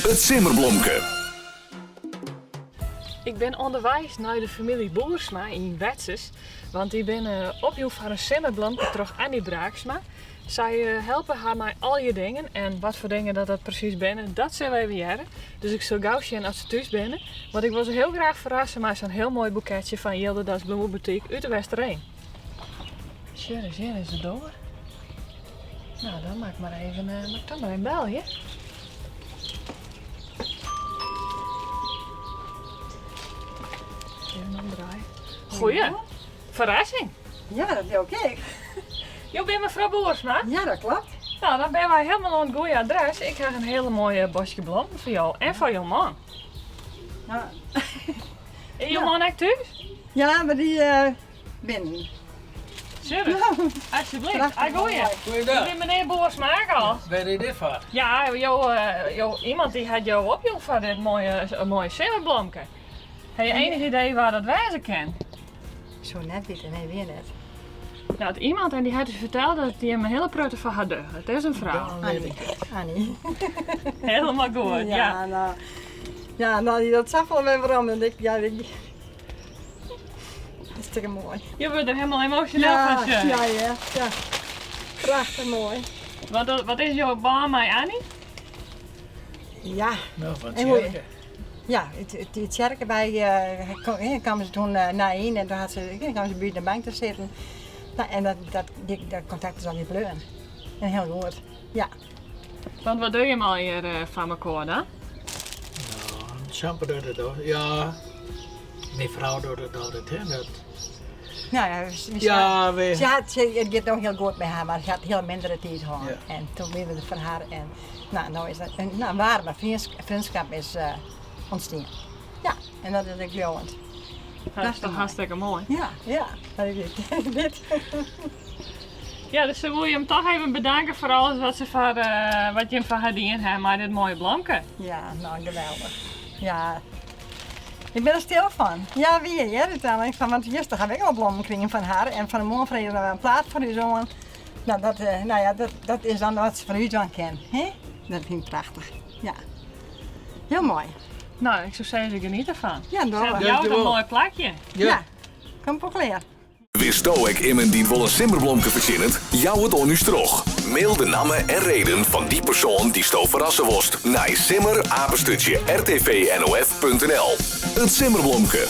It simmerblomke. Ik bin ûnderweis nei de famylje Boersma yn Wetsens, want dy binne opjûn foar in simmerblomke troch Annie Braaksma. Sy helpe har mei allegear dingen en wat foar dingen dat dat presys binne, dat sille we even hearre. Dus ik sil gau sjen oft se thús binne, want ik wol se hiel graach ferrasse mei sa'n hiel moai boeketsje fan Jildedas Bloemeboetyk út de Westereen. Sjoch ris, hjir is de doar. Nou, dan moat ik mar even, moat ik toch mar even belje. Even omdraaien. Goeie, ferrassing. Ja, dat leau ik. Jo binne mefrou Boersma? Ja, dat klopt. Nou, dan binne wy helemaal oan it goede adres. Ik ha in hiele moaie boskje blommen foar jo en foar jo man. Nou. Is jo man ek thús? Ja, mar dy uh, binnen. Serieus? Alsjeblieft. Ah, goeie. Goeiedag. Ik bin menear Boersma ek al. Wêr is dit foar? Ja, jo, eh, jo, iemand dy hat jo opjûn foar dit moaie, eh, moaie simmerblomke. Ha je enig idee wa dat wêze kin? Ik soe net witte, nee, wier net. Nou, it iemand en dy hat ús ferteld dat dy him in hiele protte foar har dogge. It is in frou. Dan weet ik het. Annie. Helemaal goed, ja. Ja, nou, ja, nou, dat safolle wer werom. En ik, ja, ik, Hartstikke moai. Je wurde der helemaal emosjoneel ja, fan sjoch. Ja, ja, ja. Prachtich moai. Wat, wat is jo bân mei Annie? Ja. Nou, fan tsjerke. Ja, dy tsjerke by kamen se toen nei yn en toen hat se, kamen se by de bank te sitten. Nou, en dat, dat, dat kontakt is altyd bleaun. En hiel goed, ja. Want wat dogge jimme allegear foar mekoar dan? Nou, Samper docht it al. Ja, myn frou docht it altyd, hè. Dat... Nou ja, we, ja, we... Se hat, se, it giet no hiel goed mei har, mar se hat hiel mindere tiid hân. Ja. En toen wiene we der foar har en nou, no is dat in nou, waarme freonskip is uh, ûntstien. Ja, en dat is ek bliuwend. Dat is toch hartstikke moai? Ja, ja, dat is dit. Ja, dus se woe jim toch even bedanke foar alles wat, se foar, uh, wat jim foar har dien ha mei dit moaie blomke. Ja, nou geweldich. Ja, ik bin der stil fan. Ja, wier, hear, úteinlik. Fan, want juster ha ik al blommen krigen fan har en fan 'e moarn frege se noch in plaat foar ús oan. Nou, dat, uh, nou ja, dat, dat is dan wat se foar ús dwaan kin. Hè? Dat fyn ik prachtich. Ja. Hiel moai. Nou, ik soe sizze, geniet derfan. Ja, dogge we. Jout in moai plakje. Ja. ja. Kom op klear. Witsto ek immen dy't wol in simmerblomke fertsjinnet? Jou it oan ús troch. Mail de namme en reden fan dy persoan dy'tsto ferrasse wolst nei simmer apenstaartje rtvnof.nl. It simmerblomke.